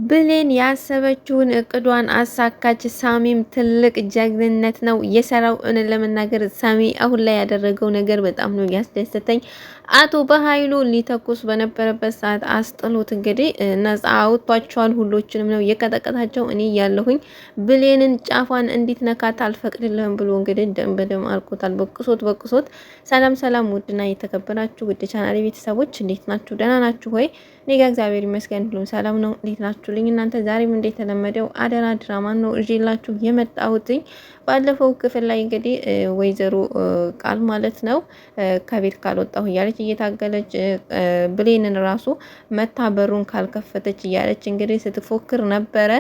ብሌን ያሰበችውን እቅዷን አሳካች። ሳሚም ትልቅ ጀግንነት ነው የሰራው። እውነት ለመናገር ሳሚ አሁን ላይ ያደረገው ነገር በጣም ነው ያስደሰተኝ። አቶ በኃይሉ ሊተኩስ በነበረበት ሰዓት አስጥሎት እንግዲህ ነጻ አውጥቷቸዋል። ሁሎችንም ነው የቀጠቀጣቸው። እኔ ያለሁኝ ብሌንን ጫፏን እንዲትነካት አልፈቅድልህም ብሎ እንግዲህ ደም በደም አልቆታል። በቅሶት በቅሶት። ሰላም ሰላም! ውድና የተከበራችሁ ውድ ቻናሌ ቤተሰቦች እንዴት ናችሁ? ደህና ናችሁ ወይ? እኔ ጋ እግዚአብሔር ይመስገን ሁሉም ሰላም ነው። እንዴት ናችሁልኝ እናንተ? ዛሬም እንደተለመደው አደራ ድራማ ነው እዤላችሁ የመጣሁትኝ። ባለፈው ክፍል ላይ እንግዲህ ወይዘሮ ቃል ማለት ነው ከቤት ካልወጣሁ እያለች እየታገለች ብሌንን ራሱ መታ በሩን ካልከፈተች እያለች እንግዲህ ስትፎክር ነበረ።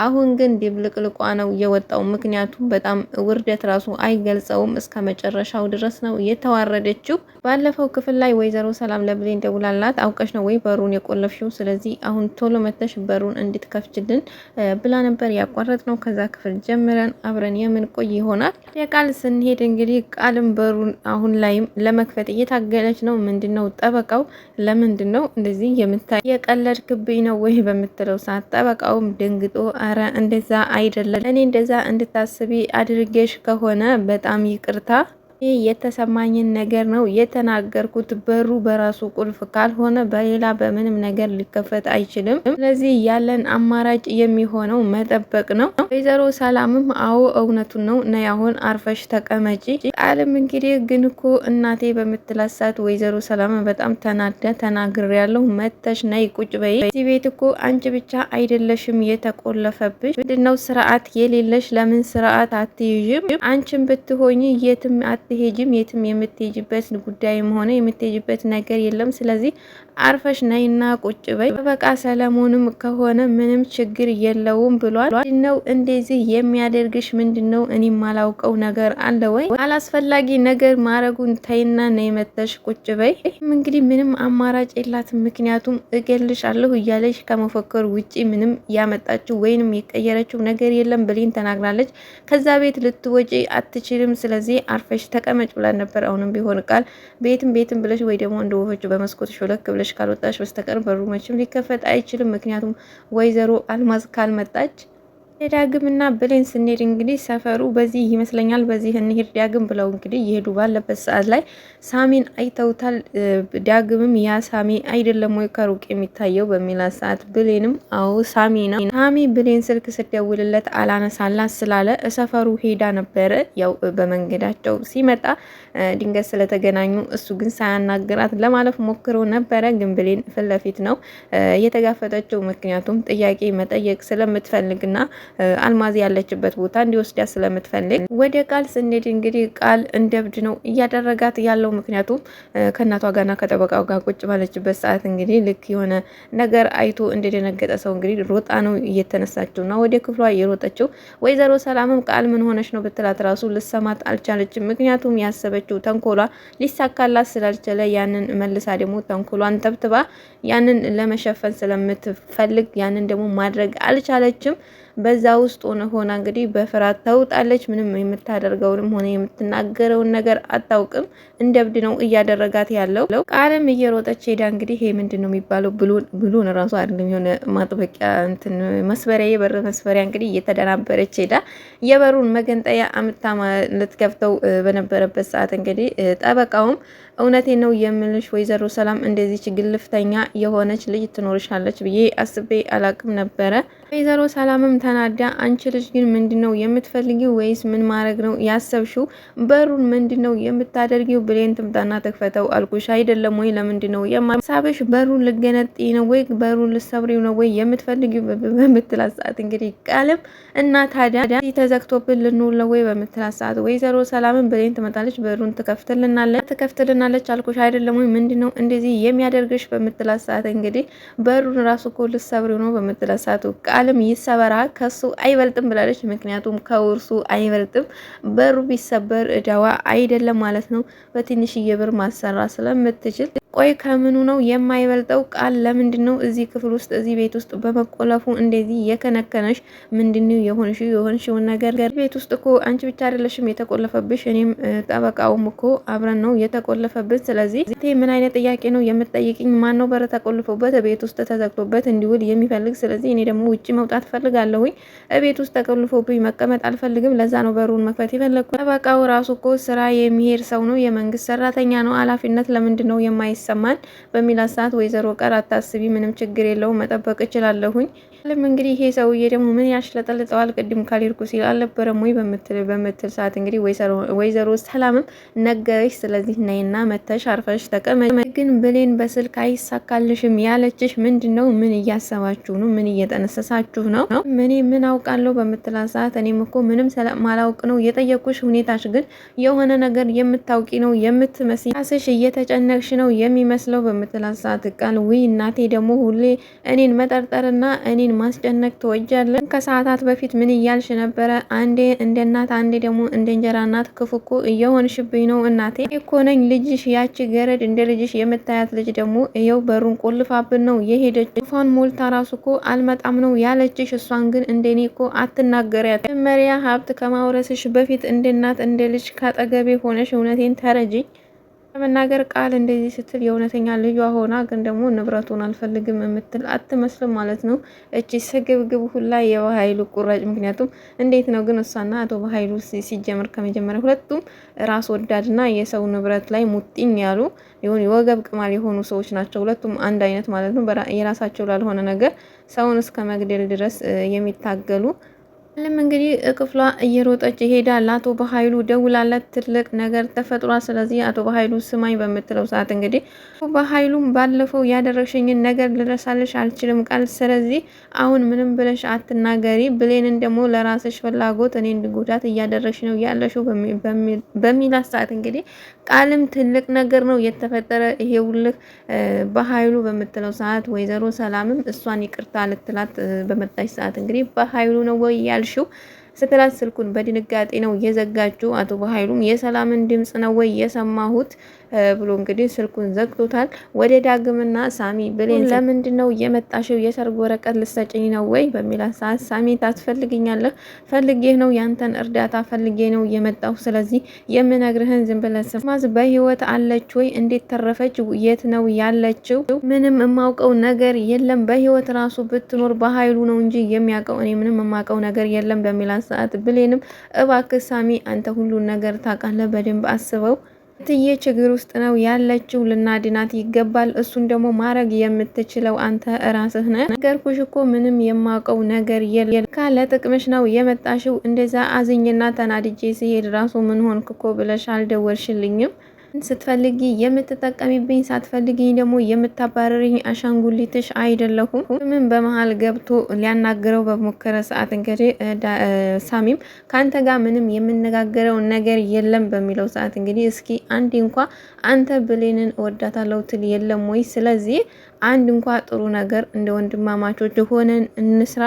አሁን ግን ድብልቅልቋ ነው የወጣው። ምክንያቱም በጣም ውርደት ራሱ አይገልጸውም። እስከ መጨረሻው ድረስ ነው የተዋረደችው። ባለፈው ክፍል ላይ ወይዘሮ ሰላም ለብሌን ደውላላት አውቀሽ ነው ወይ በሩን የቆለፍሽው? ስለዚህ አሁን ቶሎ መተሽ በሩን እንድትከፍችልን ብላ ነበር ያቋረጥ ነው። ከዛ ክፍል ጀምረን አብረን የምንቆይ ይሆናል። የቃል ስንሄድ እንግዲህ ቃልም በሩን አሁን ላይም ለመክፈት እየታገለች ነው። ምንድነው ጠበቃው ለምንድን ነው እንደዚህ የምታይ የቀለድክብኝ ነው ወይ በምትለው ሰዓት ጠበቃውም ደንግጦ አረ እንደዛ አይደለም፣ እኔ እንደዛ እንድታስቢ አድርጌሽ ከሆነ በጣም ይቅርታ ይህ የተሰማኝን ነገር ነው የተናገርኩት። በሩ በራሱ ቁልፍ ካልሆነ በሌላ በምንም ነገር ሊከፈት አይችልም። ስለዚህ ያለን አማራጭ የሚሆነው መጠበቅ ነው። ወይዘሮ ሰላምም አዎ እውነቱን ነው፣ ነይ አሁን አርፈሽ ተቀመጪ። ቃልም እንግዲህ ግን እኮ እናቴ በምትላት ሰዓት ወይዘሮ ሰላም በጣም ተናዳ ተናግሬያለሁ፣ መተሽ ነይ ቁጭ በይ። እዚህ ቤት እኮ አንቺ ብቻ አይደለሽም የተቆለፈብሽ። ምንድነው ስርዓት የሌለሽ? ለምን ስርዓት አትይዥም? አንቺን ብትሆኝ የትም አትሄጅም። የትም የምትሄጅበት ጉዳይም ሆነ የምትሄጅበት ነገር የለም። ስለዚህ አርፈሽ ነይና ቁጭ በይ። በቃ ሰለሞንም ከሆነ ምንም ችግር የለውም ብሏል። ምንድነው እንደዚህ የሚያደርግሽ? ምንድነው እኔ ማላውቀው ነገር አለ ወይ? አላስፈላጊ ነገር ማድረጉን ተይና ነይ መተሽ ቁጭ በይ። እንግዲህ ምንም አማራጭ የላትም። ምክንያቱም እገልሻለሁ እያለች ከመፎከር ውጪ ምንም ያመጣችው ወይንም የቀየረችው ነገር የለም። ብሌን ተናግራለች። ከዛ ቤት ልትወጪ አትችልም። ስለዚህ አርፈሽ ተቀመጭ ብላ ነበር። አሁንም ቢሆን ቃል ቤትም ቤትም ብለሽ ወይ ደግሞ እንደ ወፎቹ በመስኮት ሾለክ ብለሽ ካልወጣሽ በስተቀር በሩ መቼም ሊከፈት አይችልም። ምክንያቱም ወይዘሮ አልማዝ ካልመጣች። ዳግምና ብሌን ስንሄድ እንግዲህ ሰፈሩ በዚህ ይመስለኛል፣ በዚህ እንሄድ ዳግም ብለው እንግዲህ እየሄዱ ባለበት ሰዓት ላይ ሳሚን አይተውታል። ዳግምም ያ ሳሚ አይደለም ወይ ከሩቅ የሚታየው በሚላት ሰዓት ብሌንም አዎ ሳሚ ነው። ሳሚ ብሌን ስልክ ስደውልለት አላነሳላት ስላለ ሰፈሩ ሄዳ ነበረ። ያው በመንገዳቸው ሲመጣ ድንገት ስለተገናኙ እሱ ግን ሳያናግራት ለማለፍ ሞክሮ ነበረ። ግን ብሌን ፊት ለፊት ነው የተጋፈጠችው። ምክንያቱም ጥያቄ መጠየቅ ስለምትፈልግና አልማዝ ያለችበት ቦታ እንዲወስዳት ስለምትፈልግ። ወደ ቃል ስንሄድ እንግዲህ ቃል እንደ እብድ ነው እያደረጋት ያለው። ምክንያቱም ከእናቷ ጋርና ከጠበቃው ጋር ቁጭ ባለችበት ሰዓት እንግዲህ ልክ የሆነ ነገር አይቶ እንደደነገጠ ሰው እንግዲህ ሮጣ ነው እየተነሳችው እና ወደ ክፍሏ እየሮጠችው። ወይዘሮ ሰላምም ቃል ምን ሆነች ነው ብትላት ራሱ ልሰማት አልቻለችም። ምክንያቱም ያሰበችው ተንኮሏ ሊሳካላት ስላልቻለ ያንን መልሳ ደግሞ ተንኮሏን ተብትባ ያንን ለመሸፈን ስለምትፈልግ ያንን ደግሞ ማድረግ አልቻለችም። በዛ ውስጥ ሆነ ሆና እንግዲህ በፍርሃት ተውጣለች። ምንም የምታደርገውንም ሆነ የምትናገረውን ነገር አታውቅም። እንደ እብድ ነው እያደረጋት ያለው። ቃልም እየሮጠች ሄዳ እንግዲህ ይሄ ምንድን ነው የሚባለው ብሎን ብሎን ራሱ አይደለም የሆነ ማጥበቂያ እንትን መስበሪያ፣ የበር መስበሪያ እንግዲህ እየተደናበረች ሄዳ የበሩን መገንጠያ አምታ ልትከፍተው በነበረበት ሰዓት እንግዲህ ጠበቃውም እውነቴ ነው የምልሽ ወይዘሮ ሰላም እንደዚች ግልፍተኛ የሆነች ልጅ ትኖርሻለች ብዬ አስቤ አላቅም ነበረ። ወይዘሮ ሰላምም ተናዳ አንቺ ልጅ ግን ምንድነው የምትፈልጊው? ወይስ ምን ማድረግ ነው ያሰብሽው? በሩን ምንድነው የምታደርጊው? ብሌን ትምጣና ትክፈተው አልኩሽ አይደለም ወይ? ለምንድነው የማሳብሽ? በሩን ልገነጥ ነው ወይ በሩን ልሰብሪው ነው ወይ የምትፈልጊው? በምትላት ሰዓት እንግዲህ ቃልም እና ታዲያ ተዘግቶብን ልንውል ነው ወይ በምትላት ሰዓት ወይዘሮ ሰላምን ብሌን ትመጣለች። በሩን ትከፍትልናለች አልኩሽ አይደለም ወይ? ምንድነው እንደዚህ የሚያደርግሽ? በምትላት ሰዓት እንግዲህ በሩን ራሱ እኮ ልሰብሪው ነው በምትላት ሰዓት ቃልም ይሰበራ ከሱ አይበልጥም ብላለች። ምክንያቱም ከውርሱ አይበልጥም፣ በሩ ቢሰበር እዳዋ አይደለም ማለት ነው። በትንሽዬ ብር ማሰራ ስለምትችል። ቆይ ከምኑ ነው የማይበልጠው? ቃል ለምንድን ነው እዚህ ክፍል ውስጥ እዚህ ቤት ውስጥ በመቆለፉ እንደዚህ የከነከነሽ? ምንድን ነው የሆንሽው? የሆንሽውን ነገር ቤት ውስጥ እኮ አንቺ ብቻ አይደለሽም የተቆለፈብሽ፣ እኔም ጠበቃውም እኮ አብረን ነው የተቆለፈብን። ስለዚህ ምን አይነት ጥያቄ ነው የምትጠይቅኝ? ማን ነው በር ተቆልፎበት ቤት ውስጥ ተዘግቶበት እንዲውል የሚፈልግ? ስለዚህ እኔ ደግሞ ውጭ መውጣት ፈልጋለሁኝ። ቤት ውስጥ ተቆልፎብኝ መቀመጥ አልፈልግም። ለዛ ነው በሩን መክፈት የፈለግኩ። ጠበቃው ራሱ እኮ ስራ የሚሄድ ሰው ነው፣ የመንግስት ሰራተኛ ነው። ኃላፊነት ለምንድን ነው የማይሰማን በሚላት ሰዓት ወይዘሮ ቀር አታስቢ፣ ምንም ችግር የለውም መጠበቅ እችላለሁኝ። ለም እንግዲህ ይሄ ሰውዬ ደግሞ ምን ያሽለጠልጠዋል ቅድም ካልሄድኩ ሲል አልነበረም ወይ በምትል ሰዓት እንግዲህ ወይዘሮ ሰላምም ነገረች። ስለዚህ ነይና መተሽ አርፈሽ ተቀመጪ። ግን ብሌን በስልክ አይሳካልሽም ያለችሽ ምንድን ነው? ምን እያሰባችሁ ነው? ምን እየጠነሰሳችሁ ነው? እኔ ምን አውቃለሁ በምትላት ሰዓት እኔም እኮ ምንም ስለማላውቅ ነው የጠየኩሽ። ሁኔታሽ ግን የሆነ ነገር የምታውቂ ነው የምትመስይ፣ ራስሽ እየተጨነቅሽ ነው የሚመስለው በምትላት ሰዓት ቃል ውይ እናቴ ደግሞ ሁሌ እኔን መጠርጠርና እኔን ማስጨነቅ ትወጃለሽ። ከሰዓታት በፊት ምን እያልሽ ነበረ? አንዴ እንደ እናት አንዴ ደግሞ እንደ እንጀራ እናት ክፉ እኮ እየሆንሽብኝ ነው እናቴ እኮ ነኝ ልጅሽ። ያቺ ገረድ እንደ ልጅሽ የምታያት ልጅ ደግሞ ይኸው በሩን ቆልፋብን ነው የሄደች። ፏን ሞልታ ራሱ እኮ አልመጣም ነው ያለችሽ። እሷን ግን እንደኔ እኮ አትናገሪያት። መጀመሪያ ሀብት ከማውረስሽ በፊት እንደ እናት እንደ ልጅ ካጠገቤ ሆነሽ እውነቴን ተረጅኝ ለመናገር ቃል እንደዚህ ስትል የእውነተኛ ልጇ ሆና ግን ደግሞ ንብረቱን አልፈልግም የምትል አትመስልም ማለት ነው። እቺ ስግብግብ ሁላ የበሀይሉ ቁራጭ። ምክንያቱም እንዴት ነው ግን እሷና አቶ በሀይሉ ሲጀምር ከመጀመሪያ ሁለቱም ራስ ወዳድና የሰው ንብረት ላይ ሙጥኝ ያሉ የሆኑ የወገብ ቅማል የሆኑ ሰዎች ናቸው። ሁለቱም አንድ አይነት ማለት ነው። የራሳቸው ላልሆነ ነገር ሰውን እስከ መግደል ድረስ የሚታገሉ። ለም እንግዲህ ክፍሏ እየሮጠች ሄዳ ለአቶ በሀይሉ ደውላለት ትልቅ ነገር ተፈጥሯል። ስለዚህ አቶ በሀይሉ ስማኝ በምትለው ሰዓት እንግዲህ በሀይሉም ባለፈው ያደረግሽኝን ነገር ልረሳልሽ አልችልም ቃል፣ ስለዚህ አሁን ምንም ብለሽ አትናገሪ፣ ብሌንን ደግሞ ለራስሽ ፍላጎት እኔ እንድጎዳት እያደረግሽ ነው ያለሽው በሚላት ሰዓት እንግዲህ ቃልም ትልቅ ነገር ነው የተፈጠረ ይሄውልህ በሀይሉ በምትለው ሰዓት ወይዘሮ ሰላምም እሷን ይቅርታ ልትላት በመጣች ሰዓት እንግዲህ በሀይሉ ነው ወይ ያልሽው ስትላት ስልኩን በድንጋጤ ነው የዘጋችው። አቶ በኃይሉም የሰላምን ድምጽ ነው ወይ የሰማሁት ብሎ እንግዲህ ስልኩን ዘግቶታል። ወደ ዳግምና ሳሚ ብሌን ለምንድን ነው የመጣሽው? የሰርግ ወረቀት ልሰጭኝ ነው ወይ በሚላት ሰዓት ሳሚ ታስፈልግኛለህ፣ ፈልጌህ ነው፣ ያንተን እርዳታ ፈልጌ ነው የመጣሁ። ስለዚህ የምነግርህን ዝም ብለህ ስማ። በህይወት አለች ወይ? እንዴት ተረፈች? የት ነው ያለችው? ምንም የማውቀው ነገር የለም። በህይወት ራሱ ብትኖር በኃይሉ ነው እንጂ የሚያውቀው እኔ ምንም የማውቀው ነገር የለም በሚላት ሰዓት ብሌንም እባክህ ሳሚ አንተ ሁሉን ነገር ታውቃለህ፣ በደንብ አስበው እትዬ ችግር ውስጥ ነው ያለችው፣ ልናድናት ይገባል። እሱን ደግሞ ማድረግ የምትችለው አንተ እራስህ ነህ። ነገርኩሽ እኮ ምንም የማውቀው ነገር የለም። ለጥቅምሽ ነው የመጣሽው። እንደዛ አዝኝና ተናድጄ ሲሄድ ራሱ ምን ሆንክ እኮ ብለሽ አልደወልሽልኝም። ስትፈልጊ የምትጠቀሚብኝ ሳትፈልጊኝ ደግሞ የምታባረሪኝ አሻንጉሊትሽ አይደለሁም። ምን በመሀል ገብቶ ሊያናግረው በሞከረ ሰዓት እንግዲህ ሳሚም ከአንተ ጋር ምንም የምነጋገረው ነገር የለም በሚለው ሰዓት እንግዲህ እስኪ አንድ እንኳ አንተ ብሌንን እወዳታለሁ ትል የለም ወይ? ስለዚህ አንድ እንኳ ጥሩ ነገር እንደ ወንድማማቾች ሆነን እንስራ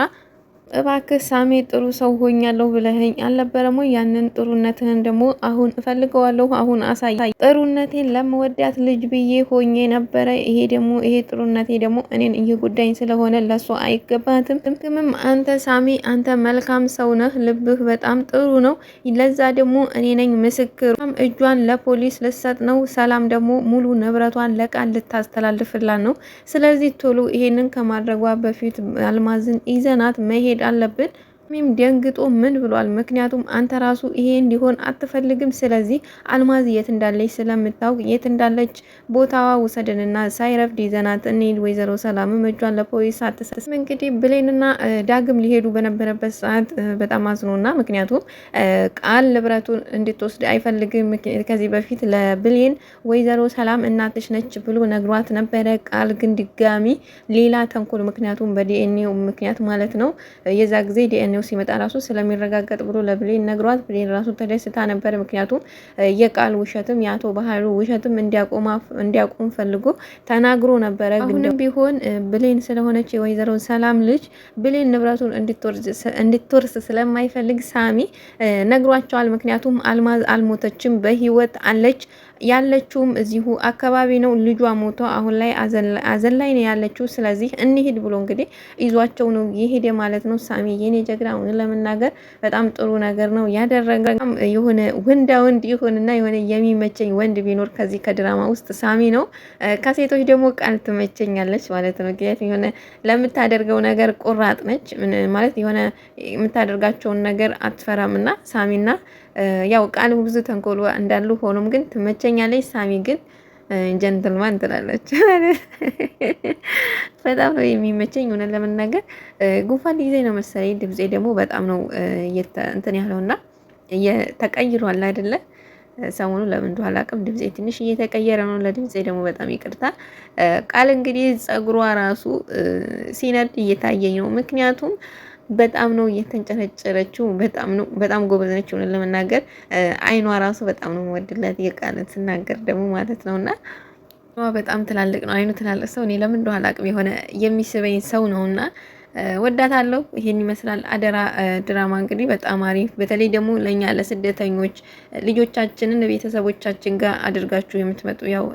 እባክህ ሳሜ ጥሩ ሰው ሆኛለሁ ብለኸኝ አልነበረም ወይ? ያንን ጥሩነትህን ደግሞ አሁን እፈልገዋለሁ። አሁን አሳይ። ጥሩነቴን ለመወዳት ልጅ ብዬ ሆኜ ነበረ። ይሄ ደግሞ ይሄ ጥሩነቴ ደግሞ እኔን እየጎዳኝ ስለሆነ ለሷ አይገባትም። ግምም አንተ ሳሚ፣ አንተ መልካም ሰው ነህ፣ ልብህ በጣም ጥሩ ነው። ለዛ ደግሞ እኔ ነኝ ምስክር። እጇን ለፖሊስ ልሰጥ ነው። ሰላም ደግሞ ሙሉ ንብረቷን ለቃል ልታስተላልፍላት ነው። ስለዚህ ቶሎ ይሄንን ከማድረጓ በፊት አልማዝን ይዘናት መሄድ አለብን። ሚም ደንግጦ ምን ብሏል? ምክንያቱም አንተ ራሱ ይሄ እንዲሆን አትፈልግም። ስለዚህ አልማዝ የት እንዳለች ስለምታውቅ የት እንዳለች ቦታዋ ውሰድንና ሳይረፍድ ይዘናት እንሂድ። ወይዘሮ ሰላምም እጇን ለፖሊስ አትሰጥ። እንግዲህ ብሌንና ዳግም ሊሄዱ በነበረበት ሰዓት በጣም አዝኖና ምክንያቱም ቃል ንብረቱን እንድትወስድ አይፈልግም። ከዚህ በፊት ለብሌን ወይዘሮ ሰላም እናትሽ ነች ብሎ ነግሯት ነበረ። ቃል ግን ድጋሚ ሌላ ተንኮል፣ ምክንያቱም በዲኤንኤው ምክንያት ማለት ነው የዛ ጊዜ ዲኤንኤው ሲመጣ ራሱ ስለሚረጋገጥ ብሎ ለብሌን ነግሯት፣ ብሌን ራሱ ተደስታ ነበር። ምክንያቱም የቃል ውሸትም የአቶ ባህሉ ውሸትም እንዲያቆም ፈልጎ ተናግሮ ነበረ። አሁንም ቢሆን ብሌን ስለሆነች የወይዘሮ ሰላም ልጅ ብሌን ንብረቱን እንድትወርስ ስለማይፈልግ ሳሚ ነግሯቸዋል። ምክንያቱም አልማዝ አልሞተችም፣ በህይወት አለች። ያለችውም እዚሁ አካባቢ ነው። ልጇ ሞቶ አሁን ላይ አዘን ላይ ነው ያለችው። ስለዚህ እንሂድ ብሎ እንግዲህ ይዟቸው ነው የሄደ ማለት ነው። ሳሚ የኔ ጀግና፣ እውነት ለመናገር በጣም ጥሩ ነገር ነው ያደረገ። የሆነ ወንዳ ወንድ ይሁንና የሆነ የሚመቸኝ ወንድ ቢኖር ከዚህ ከድራማ ውስጥ ሳሚ ነው። ከሴቶች ደግሞ ቃል ትመቸኛለች ማለት ነው። ምክንያቱም የሆነ ለምታደርገው ነገር ቆራጥ ነች ማለት የሆነ የምታደርጋቸውን ነገር አትፈራም እና ሳሚና ያው ቃል ብዙ ተንኮል እንዳሉ ሆኖም ግን ትመቸኛለች። ሳሚ ግን gentleman ትላለች። በጣም ነው የሚመቸኝ። እውነት ለመናገር ጉንፋን ጊዜ ነው መሰለኝ። ድምፄ ደግሞ በጣም ነው እንትን ያለውና ተቀይሯል አይደለ? ሰሞኑ ለምን እንደሆነ አላውቅም፣ ድምፄ ትንሽ እየተቀየረ ነው። ለድምፄ ደግሞ በጣም ይቅርታ። ቃል እንግዲህ ጸጉሯ ራሱ ሲነድ እየታየኝ ነው። ምክንያቱም በጣም ነው እየተንጨረጨረችው። በጣም ነው በጣም ጎበዝ ነች። እውነት ለመናገር አይኗ ራሱ በጣም ነው የምወድላት የቃልን ስናገር ደግሞ ማለት ነውና በጣም ትላልቅ ነው አይኑ ትላልቅ ሰው እኔ ለምን እንደሆነ አላውቅም፣ የሆነ የሚስበኝ ሰው ነውና ወዳታለሁ። ይሄን ይመስላል አደራ ድራማ እንግዲህ በጣም አሪፍ፣ በተለይ ደግሞ ለኛ ለስደተኞች ልጆቻችንን ቤተሰቦቻችን ጋር አድርጋችሁ የምትመጡ፣ ያው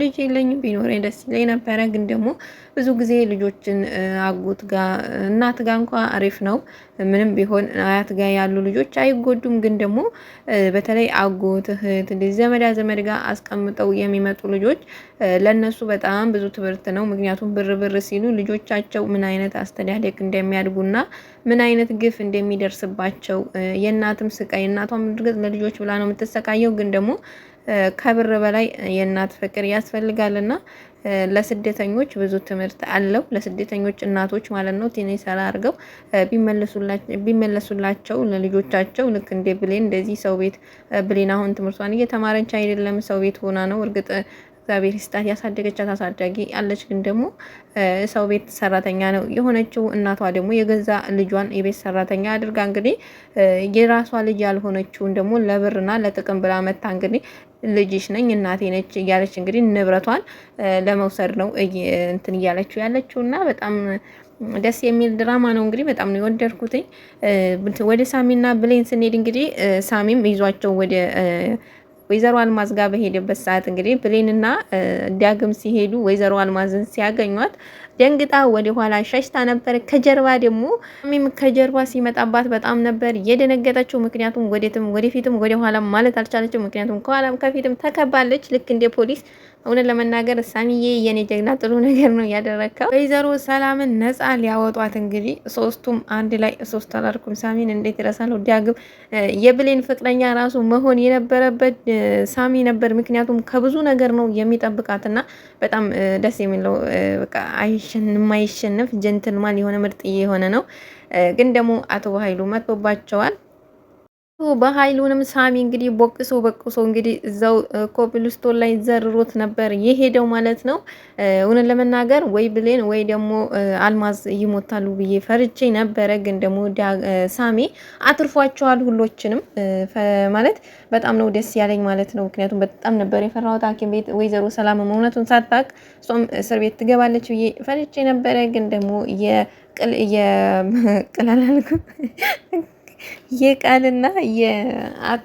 ልጅ የለኝም፣ ቢኖረኝ ደስ ይለኝ ነበረ። ግን ደግሞ ብዙ ጊዜ ልጆችን አጎት ጋር እናት ጋር እንኳ አሪፍ ነው። ምንም ቢሆን አያት ጋር ያሉ ልጆች አይጎዱም። ግን ደግሞ በተለይ አጎት፣ እህት፣ ዘመዳ ዘመድ ጋር አስቀምጠው የሚመጡ ልጆች ለነሱ በጣም ብዙ ትምህርት ነው። ምክንያቱም ብር ብር ሲሉ ልጆቻቸው ምን አይነት አስተዳደግ እንደሚያድጉና ምን አይነት ግፍ እንደሚደርስባቸው የእናትም ስቃይ፣ እናቷም እርግጥ ለልጆች ብላ ነው የምትሰቃየው፣ ግን ደግሞ ከብር በላይ የእናት ፍቅር ያስፈልጋልና ለስደተኞች ብዙ ትምህርት አለው። ለስደተኞች እናቶች ማለት ነው። ቴኒስ አድርገው ቢመለሱላቸው ለልጆቻቸው ልክ እንደ ብሌን እንደዚህ ሰው ቤት፣ ብሌን አሁን ትምህርቷን እየተማረች አይደለም፣ ሰው ቤት ሆና ነው። እርግጥ እግዚአብሔር ይስጣት ያሳደገቻት አሳዳጊ አለች። ግን ደግሞ ሰው ቤት ሰራተኛ ነው የሆነችው። እናቷ ደግሞ የገዛ ልጇን የቤት ሰራተኛ አድርጋ እንግዲህ የራሷ ልጅ ያልሆነችውን ደግሞ ለብርና ለጥቅም ብላ መታ እንግዲህ ልጅሽ ነኝ እናቴ ነች እያለች እንግዲህ ንብረቷን ለመውሰድ ነው እንትን እያለችው ያለችው እና በጣም ደስ የሚል ድራማ ነው። እንግዲህ በጣም ነው የወደድኩትኝ። ወደ ሳሚና ብሌን ስንሄድ እንግዲህ ሳሚም ይዟቸው ወደ ወይዘሮ አልማዝ ጋር በሄደበት ሰዓት እንግዲህ ብሌንና ዳግም ሲሄዱ ወይዘሮ አልማዝን ሲያገኟት ደንግጣ ወደ ኋላ ሸሽታ ነበር። ከጀርባ ደግሞ ሚም ከጀርባ ሲመጣባት በጣም ነበር የደነገጠችው። ምክንያቱም ወዴትም ወደፊትም ወደ ኋላ ማለት አልቻለችም። ምክንያቱም ከኋላም ከፊትም ተከባለች ልክ እንደ ፖሊስ። እውነት ለመናገር ሳሚዬ የኔ ጀግና ጥሩ ነገር ነው ያደረከው። ወይዘሮ ሰላምን ነፃ ሊያወጧት እንግዲህ ሶስቱም አንድ ላይ፣ ሶስት አላልኩም፣ ሳሚን እንዴት ይረሳለሁ? ዳግም የብሌን ፍቅረኛ ራሱ መሆን የነበረበት ሳሚ ነበር። ምክንያቱም ከብዙ ነገር ነው የሚጠብቃትና በጣም ደስ የሚለው በቃ የማይሸነፍ gentleman የሆነ ምርጥዬ የሆነ ነው። ግን ደግሞ አቶ በኃይሉ መጥቶባቸዋል። በኃይሉንም ሳሚ እንግዲህ ቦቅሶ በቅሶ እንግዲህ እዛው ኮብልስቶን ላይ ዘርሮት ነበር የሄደው ማለት ነው። እውነት ለመናገር ወይ ብሌን ወይ ደግሞ አልማዝ ይሞታሉ ብዬ ፈርቼ ነበረ። ግን ደግሞ ሳሚ አትርፏቸዋል ሁሎችንም ማለት በጣም ነው ደስ ያለኝ ማለት ነው። ምክንያቱም በጣም ነበር የፈራሁት ሐኪም ቤት ወይዘሮ ሰላምም እውነቱን ሳታውቅ እሷም እስር ቤት ትገባለች ብዬ ፈርቼ ነበረ። ግን ደግሞ የቅላላልኩ የቃልና የአቶ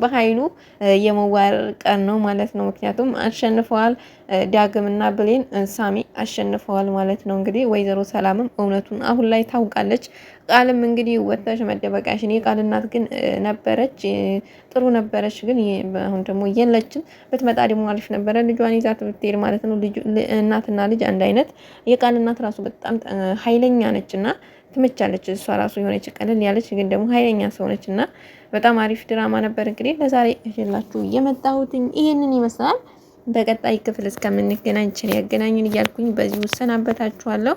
በኃይሉ የመዋረር ቀን ነው ማለት ነው። ምክንያቱም አሸንፈዋል፣ ዳግምና ብሌን ሳሚ አሸንፈዋል ማለት ነው። እንግዲህ ወይዘሮ ሰላምም እውነቱን አሁን ላይ ታውቃለች። ቃልም እንግዲህ ወጥተሽ መደበቂያሽን፣ የቃል እናት ግን ነበረች፣ ጥሩ ነበረች፣ ግን አሁን ደግሞ የለችም። ብትመጣ ደግሞ አሪፍ ነበረ፣ ልጇን ይዛት ብትሄድ ማለት ነው። እናትና ልጅ አንድ አይነት። የቃል እናት ራሱ በጣም ኃይለኛ ነች እና ትመቻለች። እሷ ራሱ የሆነች ቀለል ያለች ግን ደግሞ ኃይለኛ ሰው ነች እና በጣም አሪፍ ድራማ ነበር። እንግዲህ ለዛሬ ይዤላችሁ የመጣሁትኝ ይሄንን ይመስላል። በቀጣይ ክፍል እስከምንገናኝ ቸር ያገናኝን እያልኩኝ በዚሁ እሰናበታችኋለሁ።